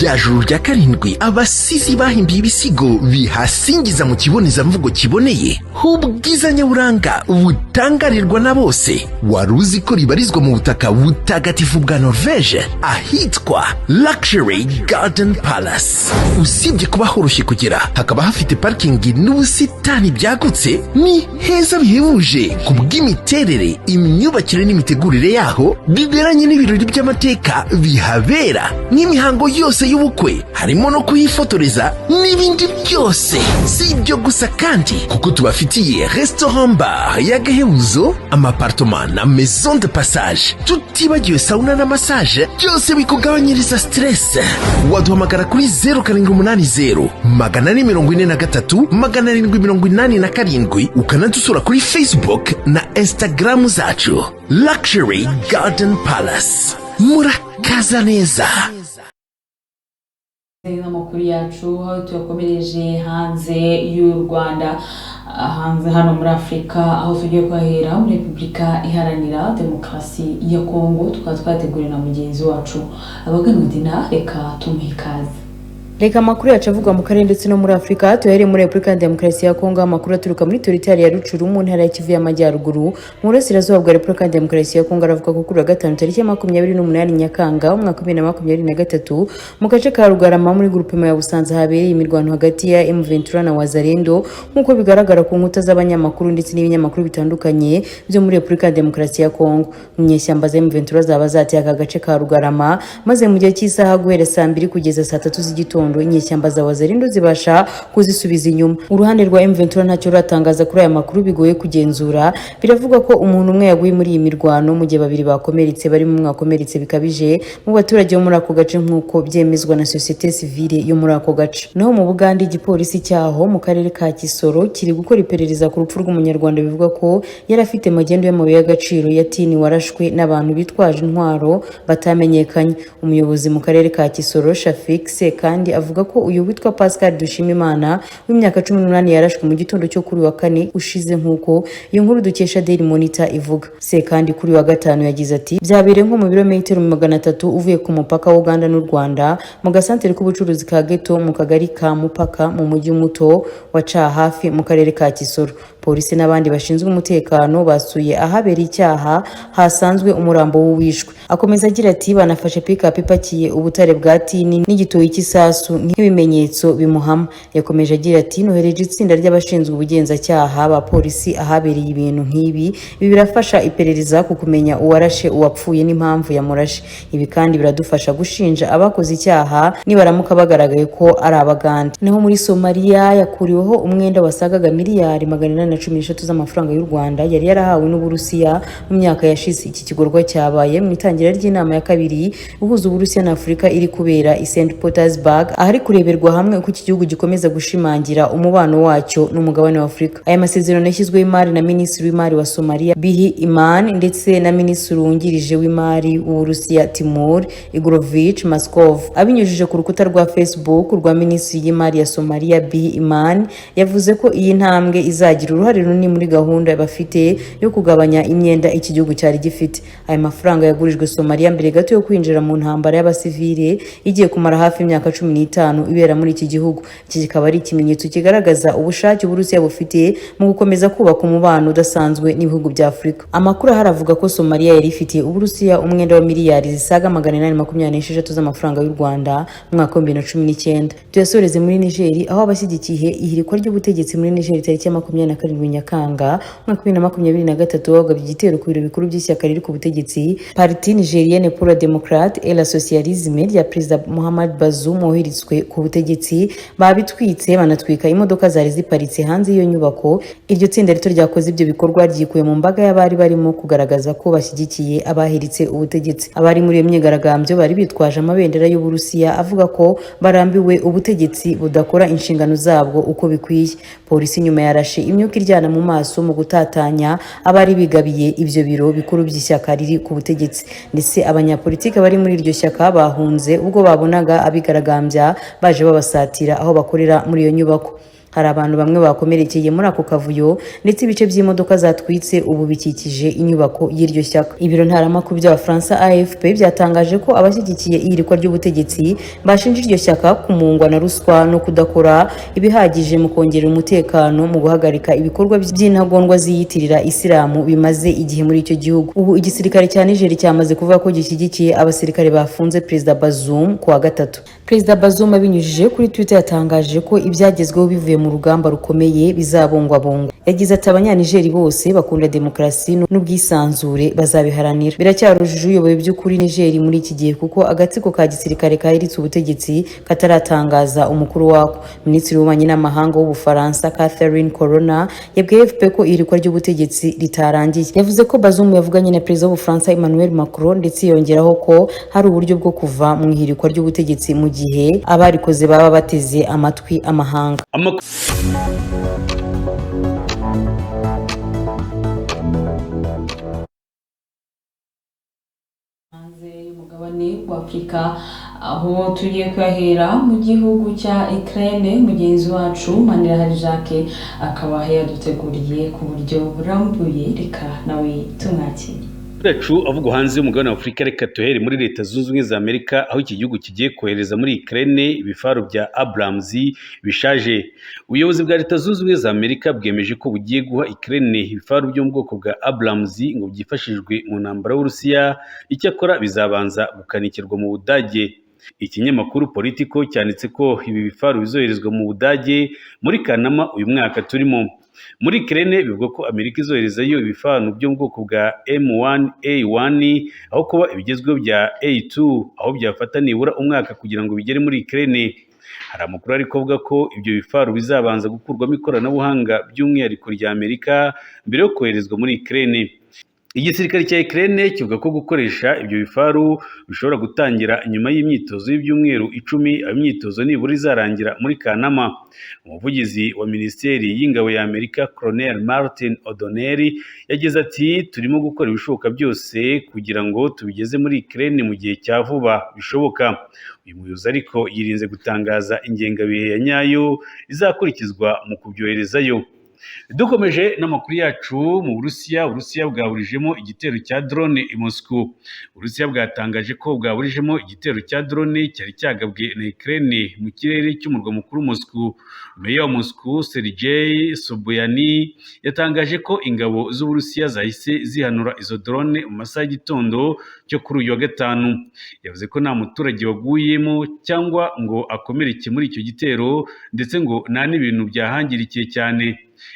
Rya juru rya karindwi abasizi bahimbiye ibisigo bihasingiza mu kibonezamvugo kiboneye, ubwiza nyaburanga butangarirwa na bose. Wari uzi ko ribarizwa mu butaka butagatifu bwa Norvège ahitwa Luxury Garden Palace? Usibye kuba horoshye kugera, hakaba hafite parikingi n'ubusitani byagutse, ni heza bihebuje ku bw'imiterere, imyubakire n'imitegurire yaho biberanye n'ibirori by'amateka bihabera n'imihango yose y'ubukwe, harimo no kuyifotoreza n'ibindi byose. Si ibyo gusa kandi, kuko tubafitiye restaurant bar y'agahebuzo, amapartoma na maison de passage, tutibagiwe sauna na massage, byose bikugabanyiriza stress. Waduhamagara kuri 0780 443 787, ukanadusura kuri Facebook na Instagram zacu. Luxury Garden Palace, murakaza neza. Amakuru yacu aho tuyakomereje hanze y'u Rwanda, hanze hano muri Afurika, aho tugiye kwahera muri Repubulika Iharanira Demokarasi ya Kongo, tukaba twateguriwe na mugenzi wacu Abaganudina. Reka tumuhe ikaze. Reka amakuru yacu avugwa mu karere ndetse no muri Afurika tuhere muri Repubulika ya Demokarasi ya Kongo. Amakuru aturuka muri teritwari ya Rucuru mu ntara ya Kivu y'Amajyaruguru mu burasirazuba bwa Repubulika ya Demokarasi ya Kongo aravuga ko kuri wa gatanu tariki ya 28 Nyakanga umwaka 2023 mu gace ka Rugarama muri groupement ya Busanza habereye imirwano hagati ya M23 na Wazalendo, nk'uko bigaragara ku nkuta z'abanyamakuru ndetse n'ibinyamakuru bitandukanye byo muri Repubulika ya Demokarasi ya Kongo. Inyeshyamba za M23 zaba zateye aka gace ka Rugarama, maze mu gihe cy'isaha guhera saa 2 kugeza saa 3 z'igitondo inyeshyamba za Wazalendo zibasha kuzisubiza inyuma. Uruhande rwa M23 ntacyo ruratangaza kuri aya makuru bigoye kugenzura. Biravugwa ko umuntu umwe yaguye muri iyi mirwano mu gihe babiri bakomeretse, barimo umwe wakomeretse bikabije mu baturage bo muri ako gace, nk'uko byemezwa na société civile yo muri ako gace. Naho mu Bugande, igipolisi cyaho mu karere ka Kisoro kiri gukora iperereza ku rupfu rw'umunyarwanda bivugwa ko yari afite magendu y'amabuye y'agaciro ya tini, warashwe n'abantu bitwaje intwaro batamenyekanye. Umuyobozi mu karere ka Kisoro, Shafik kandi avuga ko uyu witwa Pascal Dushimimana w'imyaka 18 yarashwe mu gitondo cyo kuri wa kane ushize, nk'uko iyo nkuru dukesha Daily Monitor ivuga. Sekandi kuri wa gatanu yagize ati: byabereye nko mu birometero 300 uvuye ku mupaka wa Uganda n'u Rwanda, mu gasantere k'ubucuruzi ka Geto mu kagari ka Mupaka mu mujyi muto wa Cahafi mu karere ka Kisoro. Polisi n'abandi bashinzwe umutekano basuye ahabereye icyaha hasanzwe umurambo w'uwishwe. Akomeza agira ati: "Banafashe pikapu ipakiye ubutare bwa tini n'igitoyi cy'isasu nk'ibimenyetso bimuhama." Yakomeje agira ati: "Nohereje itsinda ry'abashinzwe ubugenzacyaha ba polisi ahabereye ibintu nk'ibi. Ibi birafasha iperereza ku kumenya uwarashe uwapfuye n'impamvu yamurashe. Ibi kandi biradufasha gushinja abakoze icyaha nibaramuka bagaragaye ko ari Abagande." Naho muri Somaliya, yakuriweho umwenda wasagaga miliyari 813 z'amafaranga y'u Rwanda yari yarahawe n'Uburusiya mu myaka yashize. Iki gikorwa cyabaye mu itangira ry'inama ya kabiri ihuza Uburusiya na Afurika iri kubera i St Petersburg, ahari kureberwa hamwe uko iki gihugu gikomeza gushimangira umubano wacyo n'umugabane wa Afurika. Aya masezerano yashyizweho imari na Minisitiri w'Imari wa Somaliya Bihi Iman ndetse na Minisitiri wungirije w'Imari w'Uburusiya Timur Igorevich Maskov. Abinyujije ku rukuta rwa Facebook rwa Minisitiri y'Imari ya Somaliya, Bihi Iman yavuze ko iyi ntambwe izagira uruhare runini muri gahunda bafite yo kugabanya imyenda iki gihugu cyari gifite. Aya mafaranga yagurijwe Somaliya mbere gato yo kwinjira mu ntambara y'abasivile igiye kumara hafi imyaka 15 ibera muri iki gihugu. Iki kikaba ari ikimenyetso kigaragaza ubushake Uburusiya bufite mu gukomeza kubaka umubano udasanzwe n'ibihugu bya Afurika. Amakuru ahari avuga ko Somaliya yari ifitiye Uburusiya umwenda wa miliyari zisaga 826 z'amafaranga y'u Rwanda mu mwaka wa 2019. Tuyasoreze muri Nigeri, aho abashyigikiye ihirikwa ry'ubutegetsi muri Nigeri tariki ya 27 Nyakanga umwaka wa 2023 bagabye igitero ku biro bikuru by'ishyaka riri ku butegetsi, Parti Nigérienne pour la Démocratie et la Socialisme rya Perezida Mohamed Bazoum woheretswe ku butegetsi. Babitwitse, banatwika imodoka zari ziparitse hanze y'iyo nyubako. Iryo tsinda rito ryakoze ibyo bikorwa ryikuye mu mbaga y'abari barimo kugaragaza ko bashyigikiye abahiritse ubutegetsi. Abari muri iyo myigaragambyo bari bitwaje amabendera y'Uburusiya avuga ko barambiwe ubutegetsi budakora inshingano zabwo uko bikwiye. Polisi nyuma yarashe imyuka iryana mu maso mu gutatanya abari bigabiye ibyo biro bikuru by'ishyaka riri ku butegetsi, ndetse abanyapolitiki bari muri iryo shyaka bahunze ubwo babonaga abigaragambya baje babasatira aho bakorera muri iyo nyubako. Hari abantu bamwe bakomerekeye muri ako kavuyo, ndetse ibice by'imodoka zatwitse ubu bikikije inyubako y'iryo shyaka. Ibiro ntaramakuru by'Abafaransa AFP byatangaje ko abashyigikiye ihirikwa ry'ubutegetsi bashinja iryo shyaka kumungwa na ruswa no kudakora ibihagije mu kongera umutekano mu guhagarika ibikorwa by'intagondwa ziyitirira Isilamu bimaze igihe muri icyo gihugu. Ubu igisirikare cya Niger cyamaze kuvuga ko gishyigikiye abasirikare bafunze Perezida Bazoum ku wa gatatu. Perezida Bazoum abinyujije kuri Twitter yatangaje ko ibyagezweho bivuye mu rugamba rukomeye bizabungwabungwa. Yagize ati: "Abanyanigeri bose bakunda demokarasi n'ubwisanzure bazabiharanira." Biracyarujije uyoboye by'ukuri Nigeri muri iki gihe, kuko agatsiko ka gisirikare kahiritse ubutegetsi kataratangaza umukuru wako. Minisitiri w'Ububanyi n'Amahanga w'Ubufaransa Catherine Colonna yabwiye AFP ko ihirikwa ry'ubutegetsi ritarangiye. Yavuze ko Bazoum yavuganye na Perezida w'Ubufaransa Emmanuel Macron, ndetse yongeraho ko hari uburyo bwo kuva mu ihirikwa ry'ubutegetsi mu gihe abarikoze baba bateze amatwi amahanga. Hanze y'umugabane wa Afurika, aho tugiye kuyahera mu gihugu cya Ukraine, mugenzi wacu Manirahari Jacques akaba yaduteguriye ku buryo burambuye. Reka nawe tumwakire. Yacu avugwa hanze y'umugabane wa Afurika, reka tuhere muri Leta Zunze Ubumwe za Amerika, aho iki gihugu kigiye kohereza muri Ukraine ibifaru bya Abrams bishaje. Ubuyobozi bwa Leta Zunze Ubumwe za Amerika bwemeje ko bugiye guha Ukraine ibifaru byo mu bwoko bwa Abrams ngo byifashishwe mu ntambara y'Uburusiya, icyakora bizabanza gukanikirwa mu Budage. Ikinyamakuru Politico cyanditse ko ibi bifaru bizoherezwa mu Budage muri Kanama uyu mwaka turimo. Muri Ukraine bivugwa ko Amerika izoherezayo ibifaru byo mu bwoko bwa M1A1 aho kuba ibigezweho bya A2, aho byafata nibura umwaka kugira ngo bigere muri Ukraine. Hari amakuru ariko avuga ko ibyo bifaru bizabanza gukurwamo ikoranabuhanga by'umwihariko rya Amerika mbere yo koherezwa muri Ukraine. Igisirikare cya Ukraine kivuga ko gukoresha ibyo bifaru bishobora gutangira nyuma y'imyitozo y'ibyumweru 10, aho imyitozo nibura izarangira muri Kanama. Umuvugizi wa Minisiteri y'Ingabo ya Amerika, Colonel Martin O'Donnell, yagize ati: "Turimo gukora ibishoboka byose kugira ngo tubigeze muri Ukraine mu gihe cya vuba bishoboka." Uyu muyobozi ariko yirinze gutangaza ingengabihe ya nyayo izakurikizwa mu kubyoherezayo. Dukomeje n'amakuru yacu mu Burusiya, Uburusiya bwaburijemo igitero cya drone i Moscow. Uburusiya bwatangaje ko bwaburijemo igitero cya drone cyari cyagabwe na Ukraine mu kirere cy'umurwa mukuru Moscow. Meya wa Moscow Sergei Sobyanin yatangaje ko ingabo z'Uburusiya zahise zihanura izo drone mu masaha y'igitondo cyo kuri uyu wa gatanu. Yavuze ko nta muturage waguyemo cyangwa ngo akomereke muri icyo gitero, ndetse ngo nta n'ibintu byahangirikiye cyane.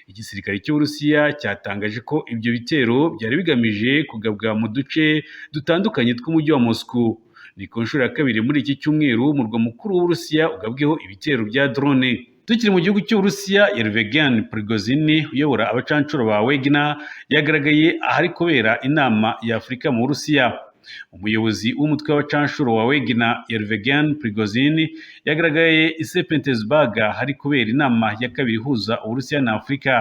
Igisirikare cy'Uburusiya cyatangaje ko ibyo bitero byari bigamije kugabwa mu duce dutandukanye tw'umujyi wa Moscow. Ni ku nshuro ya kabiri muri iki cyumweru umurwa mukuru w'Uburusiya ugabweho ibitero bya drone. Tukiri mu gihugu cy'Uburusiya, Yevgeny Prigozhin uyobora abacancuro ba Wagner yagaragaye ahari kubera inama ya Afurika mu Burusiya. Umuyobozi w'umutwe w'abacanshuro wa Wagner, Yevgeny Prigozhin, yagaragaye i St Petersburg hari kubera inama ya kabiri ihuza Uburusiya na Afurika.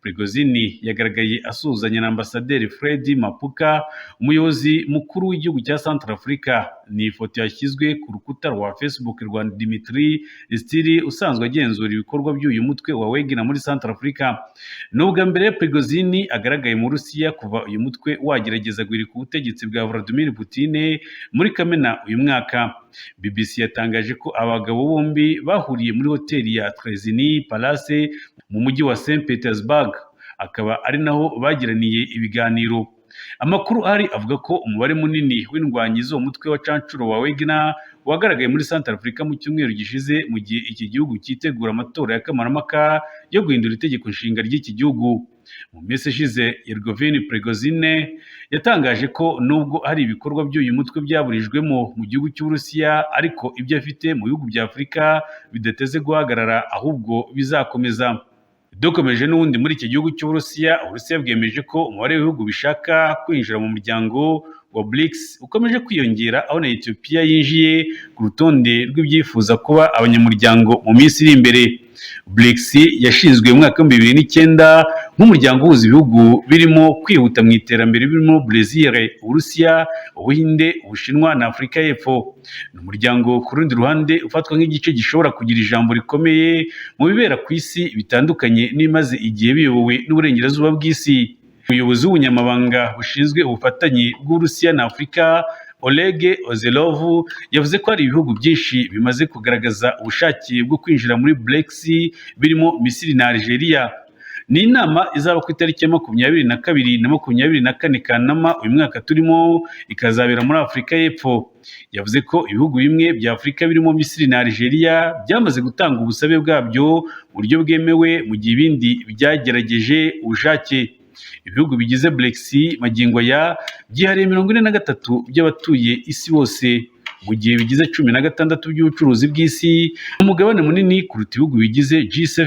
Prigozhin yagaragaye asuhuzanya na Ambasaderi Fred Mapuka, umuyobozi mukuru w'igihugu cya Centrafrica. Ni ifoto yashyizwe ku rukuta rwa Facebook rwa Dimitri Stili usanzwe agenzura ibikorwa by'uyu mutwe wa Wagner muri Centrafrica. Ni ubwa mbere Prigozhin agaragaye mu Burusiya kuva uyu mutwe wagerageza guhirika ubutegetsi bwa Vladimir Putin muri Kamena uyu mwaka. BBC yatangaje ko abagabo bombi bahuriye muri hoteli ya Trezini Palace mu mujyi wa St Petersburg, akaba ari naho bagiraniye ibiganiro. Amakuru ahari avuga ko umubare munini w'indwanyi z'uwo mutwe wa cancuro wa Wagner wagaragaye muri Centrafrica mu cyumweru gishize, mu gihe iki gihugu cyitegura amatora ya kamarampaka yo guhindura itegeko nshinga ry'iki gihugu. Mu minsi ishize, Yevgeny Prigozhin yatangaje ko nubwo hari ibikorwa by'uyu mutwe byaburijwemo mu gihugu cy'Uburusiya, ariko ibyo afite mu bihugu bya Afurika bidateze guhagarara, ahubwo bizakomeza. Dukomeje n'ubundi muri iki gihugu cy'Uburusiya, Uburusiya bwemeje ko umubare w'ibihugu bishaka kwinjira mu muryango wa BRICS ukomeje kwiyongera, aho na Ethiopia yinjiye ku rutonde rw'ibyifuza kuba abanyamuryango mu minsi iri imbere. BRICS yashinzwe mu mwaka 2009 nk'umuryango uhuza ibihugu birimo kwihuta mu iterambere birimo Brazil, Uburusiya, Ubuhinde, Ubushinwa na Afurika y'Epfo. Ni umuryango ku rundi ruhande ufatwa nk'igice gishobora kugira ijambo rikomeye mu bibera ku isi bitandukanye n'ibimaze igihe biyobowe n'uburengerazuba bw'isi. Umuyobozi w'ubunyamabanga bushinzwe ubufatanye bw'Uburusiya na Afurika, Oleg Ozerov, yavuze ko hari ibihugu byinshi bimaze kugaragaza ubushake bwo kwinjira muri BRICS birimo Misiri na Algeria. Ni inama izaba ku itariki ya 22 na 24 Kanama uyu mwaka turimo, ikazabera muri Afurika y'Epfo. Yavuze ko ibihugu bimwe bya Afurika birimo Misiri na Algeria byamaze gutanga ubusabe bwabyo mu buryo bwemewe, mu gihe ibindi byagerageje ubushake. Ibihugu bigize BRICS magingo aya byihariye 43 by'abatuye isi bose, mu gihe bigize 16 by'ubucuruzi bw'isi, umugabane munini kuruta ibihugu bigize G7.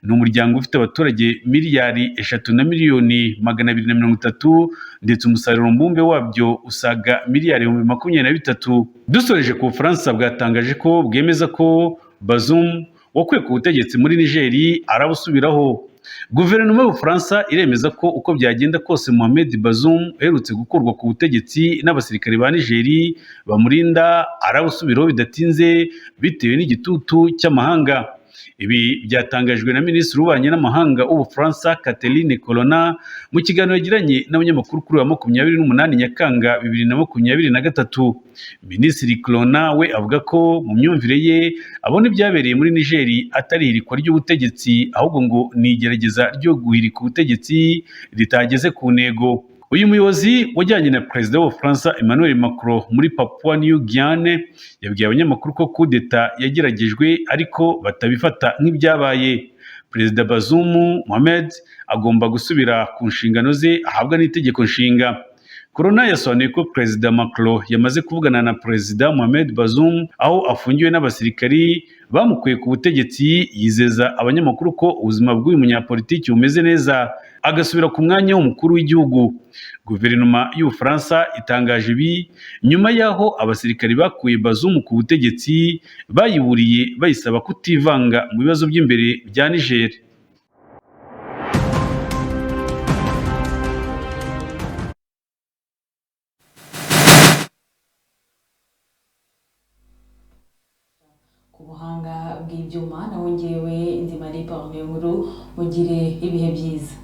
Ni umuryango ufite abaturage 3,230,000,000 ndetse umusaruro mbumbe wabyo usaga 23 miliyari. Dusoreje ku Bufaransa bwatangaje ko bwemeza ko Bazoum wakuwe ku butegetsi muri Niger arabusubiraho. Guverinoma y'Ubufaransa iremeza ko uko byagenda kose Mohamed Bazoum uherutse gukurwa ku butegetsi n'abasirikare ba Niger bamurinda arabusubiraho bidatinze bitewe n'igitutu cy'amahanga. Ibi byatangajwe na Minisitiri w'Ububanyi n'Amahanga w'Ubufaransa Catherine Colonna mu kiganiro yagiranye n'abanyamakuru kuri wa 28 Nyakanga 2023. Minisitiri Colonna we avuga ko mu myumvire ye abona ibyabereye muri Niger atari ihirikwa ry'ubutegetsi, ahubwo ngo ni igerageza ryo guhirika ubutegetsi ritageze ku ntego. Uyu muyobozi wajyanye na Perezida w'Ubufaransa Emmanuel Macron muri Papua New Guinea yabwiye abanyamakuru ko coup d'etat yageragejwe ariko batabifata nk'ibyabaye. Perezida Bazoum Mohamed agomba gusubira ku nshingano ze ahabwa n'itegeko nshinga. Colonna yasobanuye ko Perezida Macron yamaze kuvugana na Perezida Mohamed Bazoum aho afungiwe n'abasirikari bamukuye ku butegetsi, yizeza abanyamakuru ko ubuzima bw'uyu munyapolitiki bumeze neza, agasubira ku mwanya w'umukuru w'igihugu. Guverinoma y'Ubufaransa itangaje ibi nyuma y'aho abasirikari bakuye Bazoum ku butegetsi bayiburiye bayisaba kutivanga mu bibazo by'imbere bya Niger. Ku buhanga buhanga bw'ibyuma, naho ngewe ndi Marie Paul Nkuru. Mugire ibihe byiza.